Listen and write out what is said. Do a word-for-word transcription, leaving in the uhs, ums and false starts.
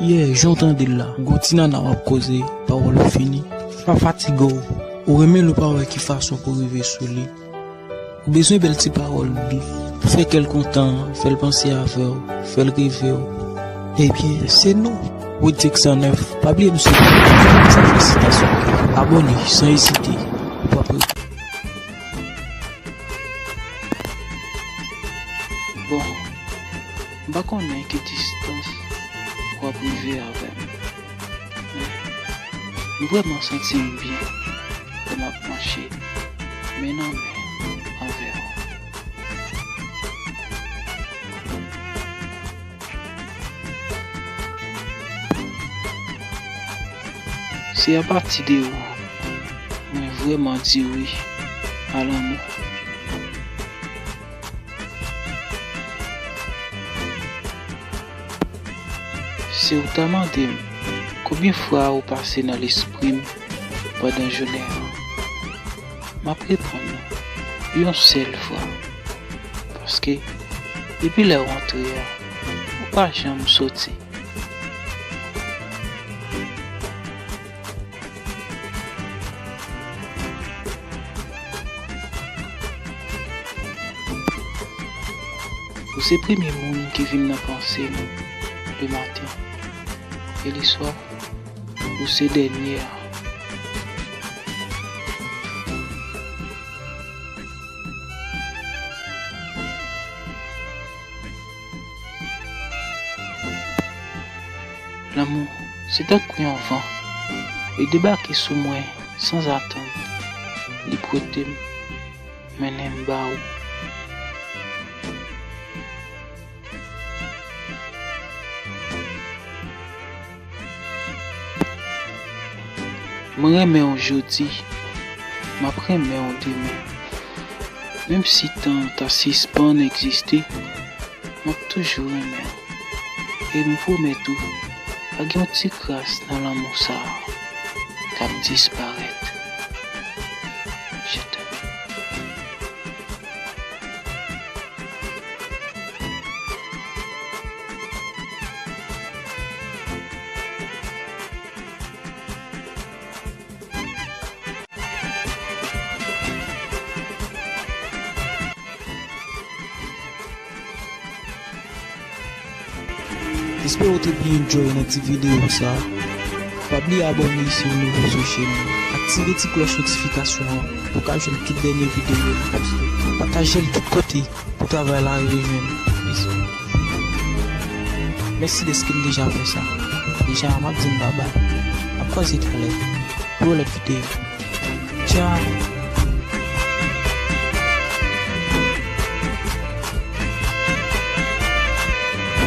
Yeah, jan w tande l la, gwo ti nana w ap koze, pawòl ou fini. Pa fatige w. Ou renmen l ou pa wè ki fason pou rive sou li. Ou bezwen bèl ti pawòl dous pou fè kè l kontan, fè l panse avè w, fè l reve w. Ebyen, se nou, Rodrick san nèf. Pa bliye nou se sa fè sitasyon. Abòne san ezite. Ou p ap regrèt. Bon, m pa konnen ki distans w ap rive avè m, men m vrèman santi m byen lè m ap mache men nan men avè w. Se apati de ou mwen vrèman di wi a lanmou. Si w ta mande m konbyen fwa ou pase nan lespri m pandan jounen an, m ap reponn ou yon sèl fwa. Paske depi lè w antre a, ou pa janm soti. Ou se premye moun ki vin nan panse m le maten, e le swa, ou se dènye a. Lanmou, se tankou yon van, li debake sou mwen sanzatann, li pwote m, mennen m ba ou. Mwen renmen w jodi, m ap renmen w demen. Menm si tan an ta sispann egziste, m ap toujou renmen w. E m pwomèt ou, pa gen yon ti kras nan lanmou sa a k ap disparèt. Je t'aime. Espere w te byen enjoy nan ti videyo sa. Pa bliye abòne si w nouvo sou chèn nan. Aktive ti klòch notifikasyon an pou w ka jwenn tout dènye videyo nou poste. Pataje l tout kote pou travay la rive jwenn plis moun. Mèsi dèske n deja fè sa. Deja, m ap di n babay. N ap kwaze talè pou yon lòt videyo. Tchao!